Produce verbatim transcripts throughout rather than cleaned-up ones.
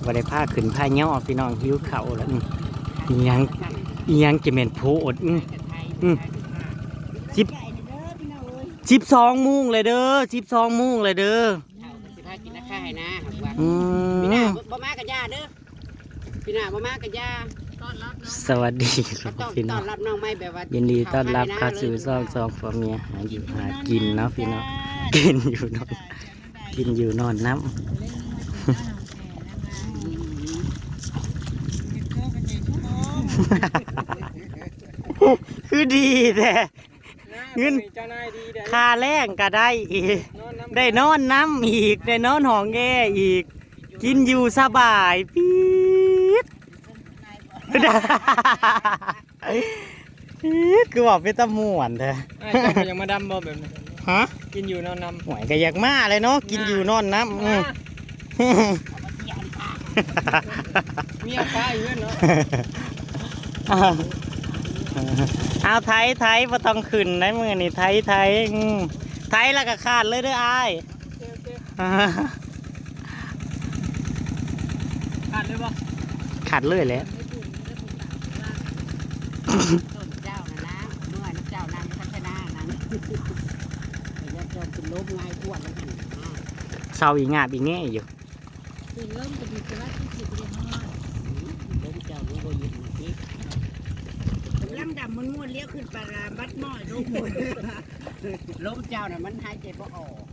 บ่ได้พาขึ้นพาย่อพี่น้อง หิวข้าวแล้ว อืม อีหยัง อีหยังจะแม่นโพด อืม อืม สิบ สิบสองโมงเลยเด้อ สิบสองโมงเลยเด้อ สิพากินนะข้าให้นะ อืม พี่น้าบ่ บ่มากะย่าเด้อ พี่น้าบ่มากะย่า สวัสดีครับ ต้อน พี่น้อง ต้อนรับน้องใหม่แบบว่า ยินดีต้อนรับเข้าสู่ช่องสองผัวเมียหาอยู่หากินเนาะพี่น้อง กินอยู่นอน กินอยู่นอนน้ำ คือดีแท้ เงิน เจ้านายดีเด้อ ค่าแรงก็ได้อีก นอนนำ ได้นอนนำอีก ได้นอนห้องแอร์อีก กินอยู่สบายปี๊ด ปี๊ด คือว่าเป็นตาม่วนแท้ อ้ายเจ้าก็ยังมาดำบ่แบบนี้ ฮะ กินอยู่นอนนำ หวยก็อยากมาเลยเนาะ กินอยู่นอนน้ำ อืม มา มีเอาปลาอยู่เนาะ เอาไถไถบ่ต้องขึ้นได้มื้อนี้ ไถไถ อืม ไถแล้วก็ขาดเลยเด้ออ้าย โอเค โอเค ขาดเลยบ่ ขาดเลยแหละ ต้นเจ้านะนะ เมื่อน้ำเจ้านางพัฒนานาง แต่ยอดจอมเป็นลมง่ายกว่าแล้วหันหน้า เศร้าอีหงาบอีแง่อยู่ เป็นลมก็ดีแต่ว่าที่สิบเรียนฮอด ลมเจ้ามันบ่หยุดมาสิ กำลังดำมันม่วนเลี้ยวขึ้นไปลาบัดหม้อลูกหมด ลมเจ้าน่ะมันหายใจบ่ออก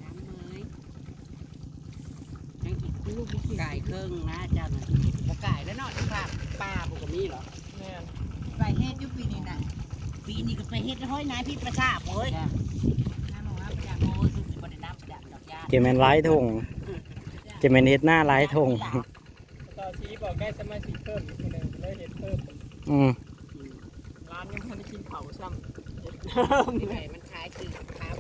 น้ำเมย ยังอีกลูกบ่กิน ไก่เครื่องนะเจ้าน่ะ บ่ไก่แล้วเนาะ เจ้าภาพปลาบ่ก็มีเหรอ แม่น ไปเฮ็ดอยู่ปีนี้น่ะ ปีนี้ก็ไปเฮ็ดห้อยนายพี่ประสาทเว้ย จ้ะ น้ำบอกว่าประหยัดโอ้ย คือสิบ่ได้น้ำประหยัดดอกยา จะแม่นหลายทง จะแม่นเฮ็ดนาหลายทง ตาสีบอกได้สมาชิกเพิ่มอีกคนหนึ่ง เลยเฮ็ดเพิ่ม อืม ร้านยังบ่ทันได้กินข้าวซ้ำ นี่ไงมันขายคือข้าว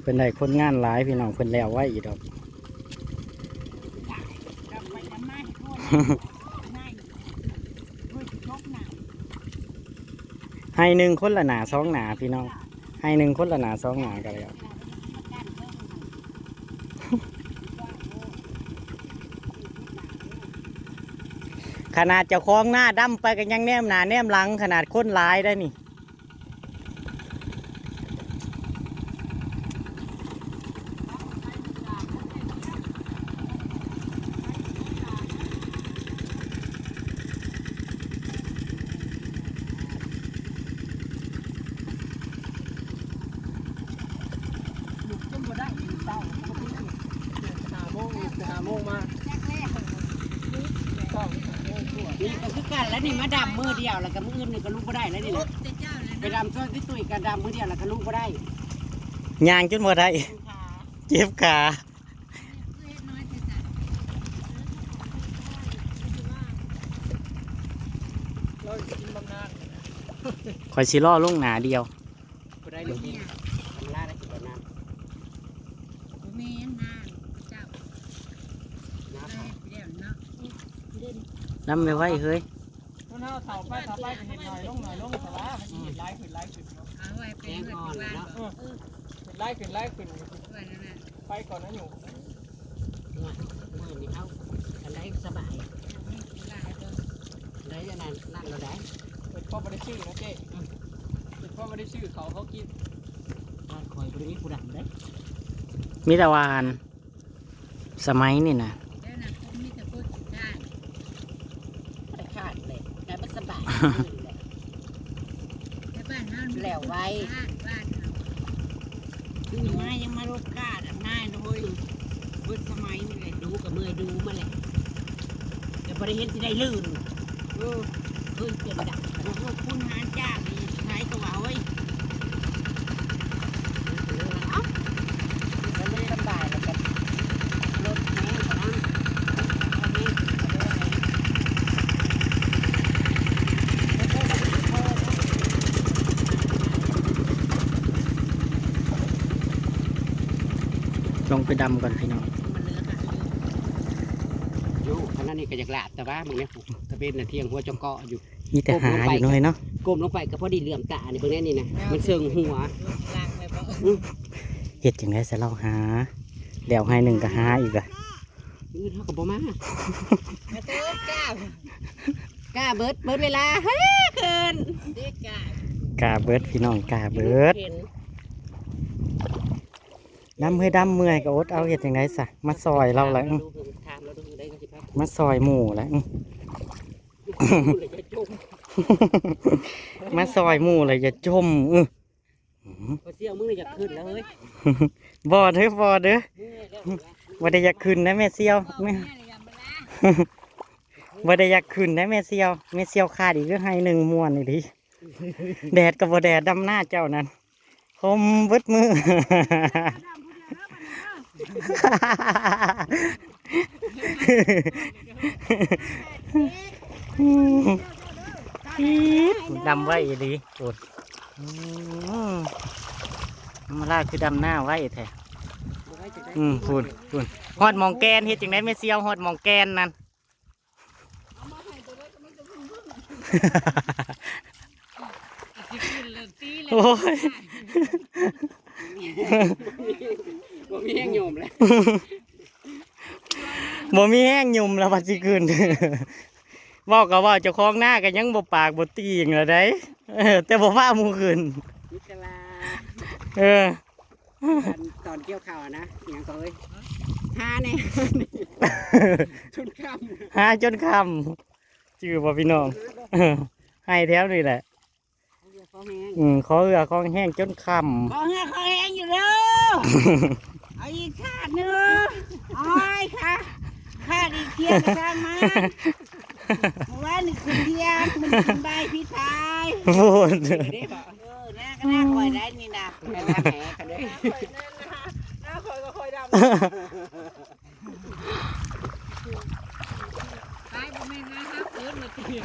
เพิ่นได้คนงานหลายพี่น้อง เพิ่นแล้วไวอีกดอก ไฮ่หนึ่งคนละหน้าสองหน้าพี่น้อง ไฮ่หนึ่งคนละหน้าสองหน้าก็แล้ว ขนาดเจ้าของนาดำไปก็ยังแนมหน้าแนมหลัง ขนาดคนหลายได้นี่ ลุกจนบ่ได้ เช้า ห้าโมง ห้าโมงมา เช้า ห้าโมงกว่า นี่ก็คือกันแล้วนี่ มาดำมือเดียว แล้วก็มื้ออื่นนี่ก็ลุกบ่ได้แล้วนี่นะ ไปดำซอยพี่ตุ้ยก็ดำมือเดียว แล้วก็ลุกบ่ได้ ย่างจนบ่ได้ เจ็บขา เรากินบำนาญ ข้อยสิรอลงหน้าเดียว บ่ได้เลยกิน ธรรมดาได้กินบำนาญ บ่แม่นนาเจ้า นา เอ้ย เดี๋ยวเนาะ นำไปไว้เฮ้ย คนเฮาเฒ่าไปเฒ่าไปก็เฮ็ดน้อยลงน้อยลง แต่ว่ามันสิเฮ็ดหลายขึ้นหลายขึ้นเนาะ เอาไว้เป็นเงินเป็นล้าน แกงอ่อนเนาะ เออ เฮ็ดหลายขึ้นหลายขึ้น ไว้นั่นน่ะ ไปก่อนนะหนู มื้อนี้เอาอันใดสบาย ได้อันนั้นนั่นเราได้ เฮ็ดพอบ่ได้ซื้อนะเจ๊ อืม เฮ็ดพอบ่ได้ซื้อเขาเขากิน บ้านคอยบ่ได้มีผู้ดำเด้ มีแต่ว่าอัน สมัยนี่นะ แล้วนะ คงมีแต่คนขี้ข้าน บ่ได้ข้านเลย แต่มันสบาย แต่บ้านเฮานี่ แล้วไว้ บ้านเฮา ตื่นมายังมาลกกาดำนายนะเฮ้ย เบิดสมัยนี่แหละ ดูกับเมื่อยดูมาแหละ แต่บ่ได้เห็นสิได้ลื่น เออ เฮ้ย เกินดัก โอ้โห คุณหาจ้างนี่ใช้ก็ว่าเฮ้ย เอ้า มันไม่สบายแล้วกัน รถแม่งก็นั่ง ลงไปดำก่อนพี่น้อง อยู่ขนาดนี้ก็อยากหลาบแต่ว่ามึงเนี่ย ตะเวนน่ะเที่ยงหัวจงเกาะอยู่ มีแต่หาอยู่น้อยเนาะ ก้มลงไปก็พอดีเหลื่อมตานี่เบิ่งแน่นี่นะ มันเซิงหัว อืม เฮ็ดจั่งใด๋ซะ ลาวหา แล้วไฮ่หนึ่งก็หาอีกอะ มื้อเฮาก็บ่มา มาเด้อกล้า กล้าเบิด เบิดเวลา เฮ้ย คืน เด้อกล้า กล้าเบิดพี่น้อง กล้าเบิด เห็น ดำเฮ้ยดำ เมื่อยก็อดเอา เฮ็ดจั่งใด๋ซะ มาซอยลาวละ อืม ถามลาวดูได้ก็สิพา มาซอยหมู่ละ อืม มาซอยหมู่ละอย่าจม อืม อืม บ่เสี่ยว มึงน่ะอยากขึ้นแล้วเฮ้ย บ่เด้อ บ่เด้อ มึงเนี่ยแล้วนะ บ่ได้อยากขึ้นนะแม่เสี่ยว แม่ บ่ได้อยากขึ้นนะแม่เสี่ยว แม่เสี่ยวขาดอีกเด้อ ไฮ่หนึ่งม่วนอีหลี แดดก็บ่แดด ดำนาเจ้านั่น คมเบิดมื้อ ดำไวอีหลี โอ้ย อืม ธรรมดาคือดำนาไวแท้ อืม พู้น พู้น ฮอดหม่องแก่น เฮ็ดจั่งใด๋แม่เสี่ยว ฮอดหม่องแก่นนั่น โอ้ย บ่มีแฮงหยุ่มแล้ว บ่มีแฮงหยุ่มแล้ว ว่าสิขึ้น เว้าก็เว้า เจ้าของนาก็ยังบ่ปากบ่ติงแล้วได๋ เออ แต่บ่พาหมู่ขึ้น มิตรลา เออ ตอน ตอนเกี่ยวข้าวอะนะ อิหยังก็เอ้ย หาแน่ จนค่ำ หาจนค่ำ จื้อบ่พี่น้อง เออ ไฮ่แถวนี่แหละ ขอเหือขอแฮง อืม ขอเหือขอแฮงจนค่ำ ขอเหือขอแฮงอยู่เด้อ เอาอีกถาดหนึ่ง โอ้ยค่ะ ถาดอีกเที่ยงสร้างมา เมื่อวานนี่ขึ้นเที่ยง มื้อนี้ขึ้นบ่ายผิดพาย โอ้ย เด้บ่ เออ หน้าก็หน้าคอยได้นี่นะ หน้าแหกกันเด้อ หน้าคอยก็คอยดำ ไปบ่แม่นนะ ห้าเกินเลยทีเดียว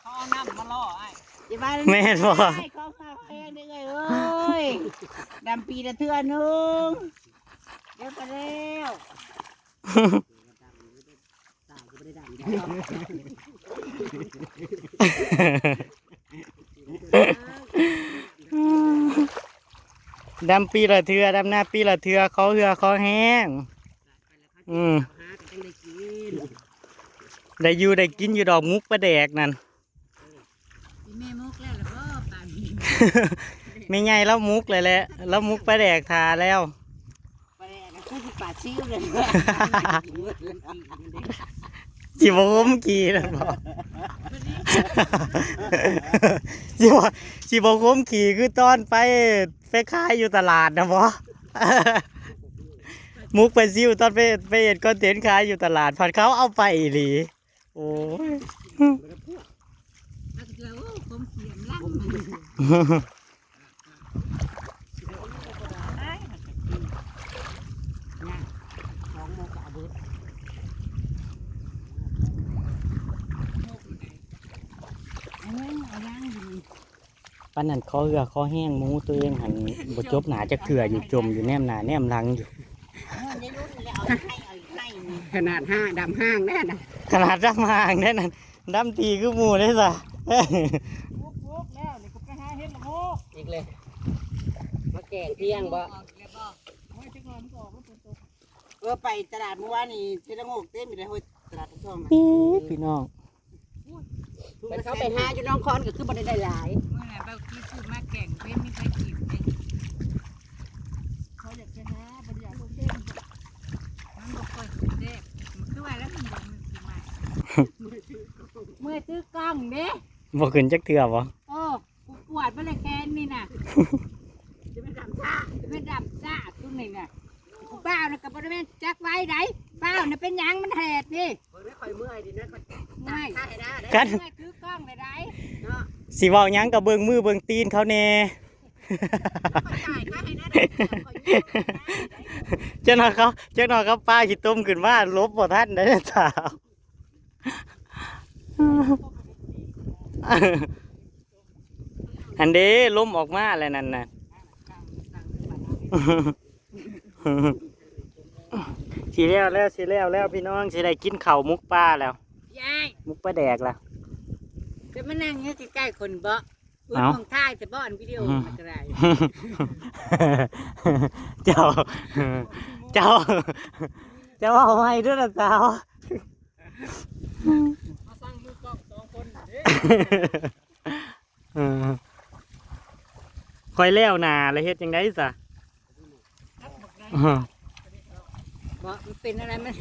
เขาเอาน้ำมาล่อไอ้ อย่าว่า แม่นบ่ ไอ้ของข้าแพงเด้อเอ้ย ดำปีละเทื่อหนึ่ง เดี๋ยวก็แล้ว ดำปีละเทื่อ ดำนาปีละเทื่อ ขอเหือขอแฮง อืม ได้อยู่ได้กินอยู่ดอก หมกปลาแดกนั่น อีแม่หมกแล้วล่ะบ่ ปานนี้ แม่ใหญ่ลาวหมกเลยแหละ ลาวหมกปลาแดกถ่าแล้ว ปลาแดกก็คือสิปลาซิวเลย สิบ่ขมขี้แล้วบ่ สิบ่ สิบ่ขมขี้คือตอนไป ไปขายอยู่ตลาดนะบ่ หมกปลาซิวตอนไป ไปเฮ็ดคอนเทนต์ขายอยู่ตลาด ผัดเขาเอาไปอีหลี โอ้ย แล้วก็เจอ โอ้ ขมขี้อำลำ สองโมงก็เอาเบิด เอายัง เอายังอยู่ ปานนั้นขอเหือขอแฮงหมู่ ตัวเองหั่นบ่จบหน้าจักเทื่ออยู่ จมอยู่แนมหน้าแนมหลังอยู่ เออ ได้ลุ้นแล้ว เอาอีกไฮ่ เอาอีกไฮ่นี่ ขนาดห้าง ดำห้างแน่นะ ขนาดดำห้างแน่นั่น ดำตีคือหมู่เลยซะ โวกๆแล้ว นี่ก็ไปหาเห็ดละโงก อีกเลย มาแกงเที่ยงบ่ โอ้ย จักหน่อยมันก็ออกแล้วฝนตก เออ ไปตลาดเมื่อวานนี่ เห็ดละโงกเต็มอยู่เลย เฮ้ย ตลาดปากช่องนะ ปี๊ดพี่น้อง มันเข้าไปหาอยู่หนองคอนก็คือบ่ได้ได้หลาย มื้อนั้นเบากี้ซื้อมาแกงเพิ่นมีใครกินเด้ เขาอยากไปหา บ่ได้อยากลงเล่น มันบ่ค่อยแซ่บ มันคือว่าแล้วมันบ่ มันสิมา เมื่อยถือกล้องเด้ บ่ขึ้นจักเทื่อบ่ เออ กูปวดบ่เลยแขนนี่น่ะ จะเป็นดำซ่า จะเป็นดำซ่าตัวนี้น่ะ ผู้บ่าวน่ะก็บ่ได้แม่นจักไว้ใด บ่าวน่ะเป็นหยังมันแหดนี่ เบิ่งได้ข่อยเมื่อยดีนะ ข่อย เมื่อย ตากผ้าให้ได้ได้ กัน เมื่อยถือกล้องเลยได้ เนาะ สิเว้าหยังก็เบิ่งมือเบิ่งตีนเขาแน่ ข่อยจ่ายค่าให้ได้ได้ ข่อยอยู่ได้ได้ จักหน่อยเขา จักหน่อยเขาปาขี้ตมขึ้นมาหลบบ่ทันได้สาว อันเด้ ลมออกมาแล้วนั่นน่ะ สิแล้วแล้ว สิแล้วแล้วพี่น้อง สิได้กินข้าวหมกปลาแล้ว ยาย หมกปลาแดกแล้ว จะมานั่งอยู่ใกล้ๆคนบ่ อุ้ย เอ้า ของถ่ายแต่บ่อนวิดีโอ อืม มันก็ได้ เจ้า เจ้า เจ้าเอาไว้ด้วยนะสาว มาสั่งมือกล้องสองคนเด้ เออ ค่อยแล้วนาแล้วเฮ็ดจั่งใดซะ อืม บ่ มันเป็นอะไร มัน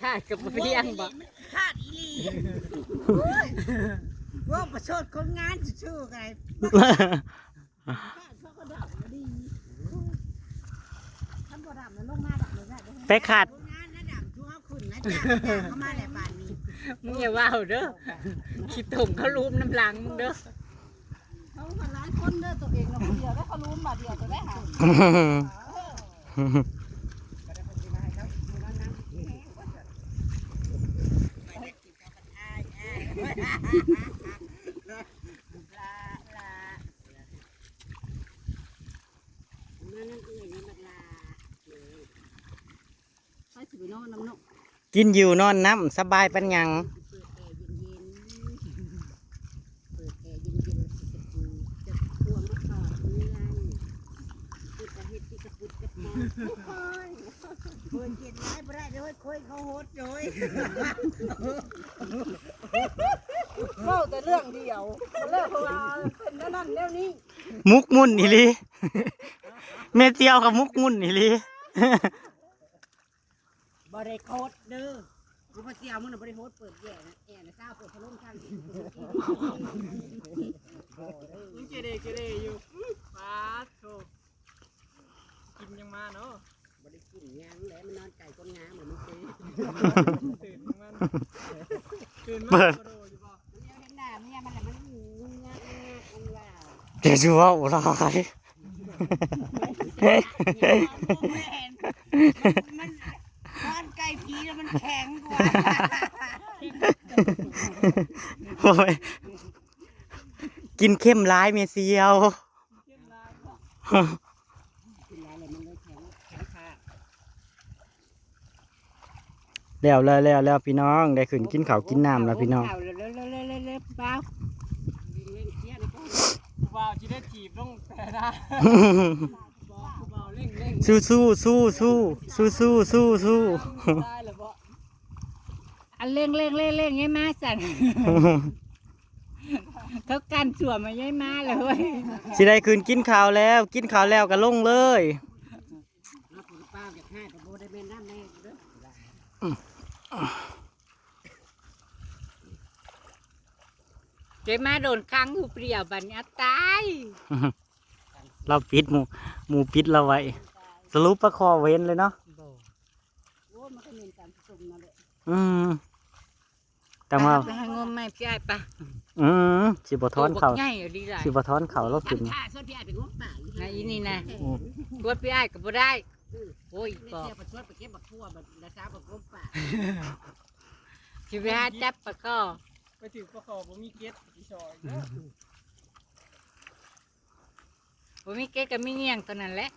ขาดกับบ่เลี้ยงบ่ มันขาดอีหลี ว่าประชดคนงานซื่อๆไง ขาดเขาก็ดับดี ท่านบ่ดับมันลงมาดับเลยนะ ไปขาด คนงานนะดับทั่วขึ้นนะจ๊ะ เข้ามาแหละบ้านนี้ มึงอย่าว่าวเด้อ ขี้ตมเขารูปน้ำลังมึงเด้อ เขาก็หลายคนเด้อ ตัวเองนะคนเดียวได้เขารู้มาเดียวจะได้หา มานั่งเอื้อยนี่บักลา ไปสิไปนอนน้ำนก กินอยู่นอนน้ำสบายปานหยัง เปิดแอร์เย็นๆ เปิดแอร์เย็นๆ สิจะปูจะพวงมาตอดเรื่อย คือจะเฮ็ดที่กระปุกกระปอง โอ้ย เปิดเย็นร้ายบ่ได้เด้อ โค้ยเขาโหดโดย เว้าแต่เรื่องเดียว เลิกเพราะว่าเป็นแนวนั้นแนวนี้ มุกมุ่นอีหลี แม่เจียวกับมุกมุ่นอีหลี บ่ได้โคตรเด้อ กูพอเสียมึงน่ะบ่ได้โคตร เปิดแย่นะ แอร์นะ เศร้า เปิดพัดลมข้างเดียว มึงเกเรเกเรอยู่ ป๊าดโธ่ กินยังมาเนาะ บ่ได้กินหยังแล้ว มันนอนไก่คนงามเหมือนมันตี ตื่นยังมัน ตื่นมา เปิด กระโดดอยู่บ่ มันยังเห็นหน้าเมียมันแหละ มันงึกงักงึกงักงึกงัก เดี๋ยวจะเว้าหลาย มันนอนไกลผีแล้วมันแข็งกว่า โอ้ย กินเข้มร้ายเมเซียว แล้วแล้วแล้วแล้วพี่น้อง ได้ขึ้นกินข้าวกินน้ำแล้วพี่น้อง เข่าเร็วๆๆๆๆเปล่า ผู้บ่าวสิได้ถีบลงแต่หน้า บอกผู้บ่าวเร่งๆ สู้สู้สู้สู้สู้สู้สู้สู้ ได้แล้วบ่ อันเร่งเร่งเร่งเร่งยายมาสั่น เขากันสวมมายายมาเลยเว้ย สิได้ขึ้นกินข้าวแล้ว กินข้าวแล้วก็ลงเลย เอาผู้ป้าอยากให้แต่บ่ได้แม่นน้ำแม่เด้อ เจ๊มาโดนขังอยู่เปลี่ยวบัดนี้ตาย เราปิดหมู่ หมู่ปิดเราไว้ สรุปปลาคอเว้นเลยเนาะ บ่ โอ้ มันก็เหม็นตามผสมนั่นแหละ อืม แต่ว่า ไปหางมใหม่พี่อ้ายปะ อืม สิบ่ถอนเขา โตบักใหญ่อยู่ดีหลาย สิบ่ถอนเขาเรากิน ทำท่าชวนพี่อ้ายไปงมป่าอยู่ นะอีนี่นะ อืม ชวนพี่อ้ายก็บ่ได้ อืม โอ้ย ไม่ ปอบ เสียไปชวนไปเก็บบักทั่วบักละซาบักงมป่า สิไปหาจับปลาคอ ไปถือปลาคอบ่มีเก็ดสิซอยเด้อ บ่มีเก็ดก็มีเงี้ยงเท่านั้นแหละ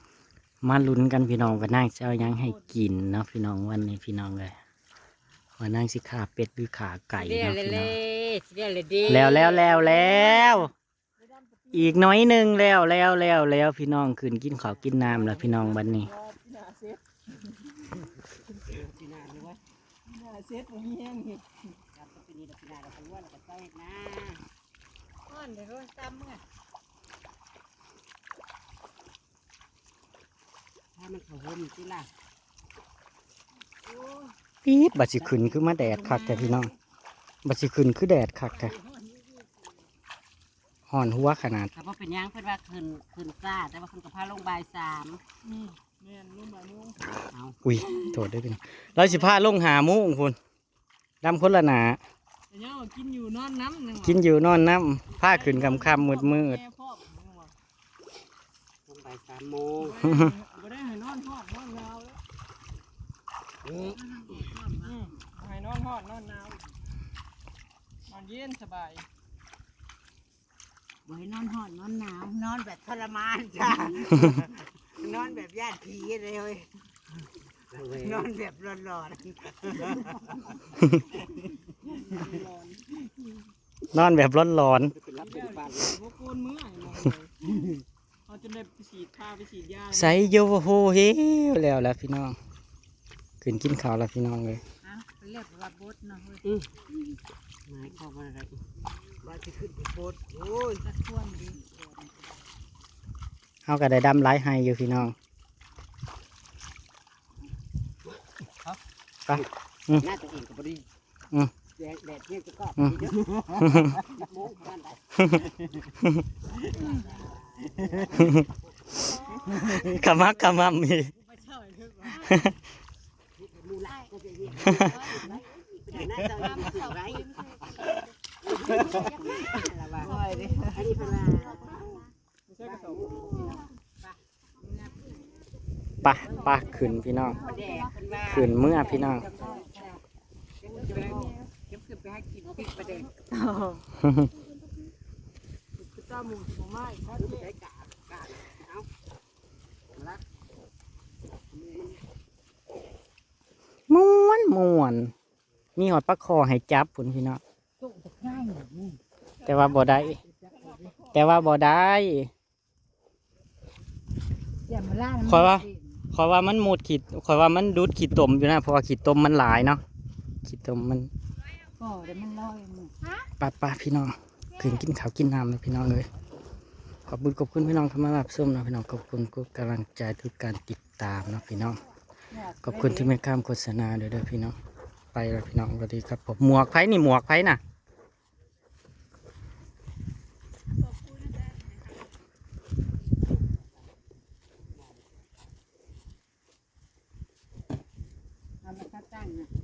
มาลุ้นกันพี่น้องว่านางสิเอาหยังให้กินเนาะพี่น้อง วันนี้พี่น้องเอ้ย ว่านางสิฆ่าเป็ดหรือฆ่าไก่เนาะพี่น้อง สิแล้วแหละเด้ แล้วแล้วแล้วแล้ว อีกน้อยหนึ่งแล้วแล้วแล้วแล้วพี่น้อง ขึ้นกินข้าวกินน้ำแล้วพี่น้องบัดนี้ ปีหน้าเสร็จ ปีหน้าหรือว่า ปีหน้าเสร็จบ่มีแฮงเฮ็ด ครับ ก็ปีนี้ดอก ปีหน้าเราก็รวย เราก็ใส่นา อ่อนเดี๋ยวก็ตามเมื่อ ถ้ามันเข้าห่มสิล่ะ โอ้ย ปี๊ด บัดสิขึ้นคือมาแดดคักแท้พี่น้อง บัดสิขึ้นคือแดดคักแท้ ฮ้อนหัวขนาด แต่ว่าเป็นหยังเพิ่นว่าขึ้น ขึ้นซ่า แต่ว่าเพิ่นก็พาลงบ่ายสาม อืม แม่น ลงบ่ายโมง เอา อุ้ย โทษเด้อพี่น้อง เราสิพาลงห้าโมงพุ้น ดำคนละหน้า แต่ยังว่ากินอยู่นอนน้ำยังว่า กินอยู่นอนน้ำ พาขึ้นค่ำๆ มืดๆ แม่พ่อยังว่า ลงบ่ายสามโมง บ่ได้ให้นอนฮ้อนนอนหนาวแล้ว อืม อืม ให้นอนฮ้อนนอนหนาว นอนเย็นสบาย บ่ให้นอนฮ้อนนอนหนาว นอนแบบทรมานจ้ะ นอนแบบย้านผีเลยเฮ้ย นอนแบบหลอนๆ หลอน นอนแบบร้อน เป็นรับเป็นปาน หัวโกนเมื่อเห็นไหมเขาจนได้ไปฉีดพาไปฉีดยา ๆ ใสโยโฮเฮแล้วล่ะพี่น้อง ขึ้นกินข้าวแล้วพี่น้องเลย อ่ะเรียกว่าบดเนาะเฮ้ย หมายความว่าอะไรว่าสิขึ้นไปโพสต์โอ้ย จะชวนดี เฮาก็ได้ดำหลายไฮอยู่พี่น้อง ไป หน้าตัวเองก็บ่ดี อืม แดดแดดเที่ยงจะก็ อืม ดีเด้อโมงบ้านใด ขมักขมัมอีก ไปเช่าไอ้เถอะวะ มูลาก็จะเรียกหน้าเจ้าอยู่ที่ไหนระวังอันนี้พลัง ไม่ใช่กระสอบ ไปไปขึ้นพี่น้อง แดดเป็นว่า ขึ้นเมื่อพี่น้อง เก็บขึ้นไปให้กินปิดประเด็น คือเจ้าหมูหัวไม้ครับ ได้กะกะเอาละ ม่วนม่วน มีหอดปลาคอให้จับพุ่นพี่น้อง ตุ๊กจะง่ายหน่อยนี่ แต่ว่าบ่ได้ แต่ว่าบ่ได้ อย่ามาล่า คอยว่า คอยว่ามันหมดขีดคอยว่ามันดูดขีดตมอยู่นะ เพราะว่าขีดตมมันหลายเนาะ ขีดตมมัน ก็เดี๋ยวมันลอยมือ ปะปะพี่น้อง ขึ้นกินข้าวกินน้ำนะพี่น้องเอ้ย ขอบคุณขอบคุณพี่น้องที่มารับชมนะพี่น้อง ขอบคุณทุกกำลังใจทุกการติดตามนะพี่น้อง ขอบคุณที่ไม่ข้ามโฆษณาเด้อเด้อพี่น้อง ไปแล้วพี่น้อง สวัสดีครับผม หมวกไผนี่ หมวกไผน่ะ เอามาตั้งนะ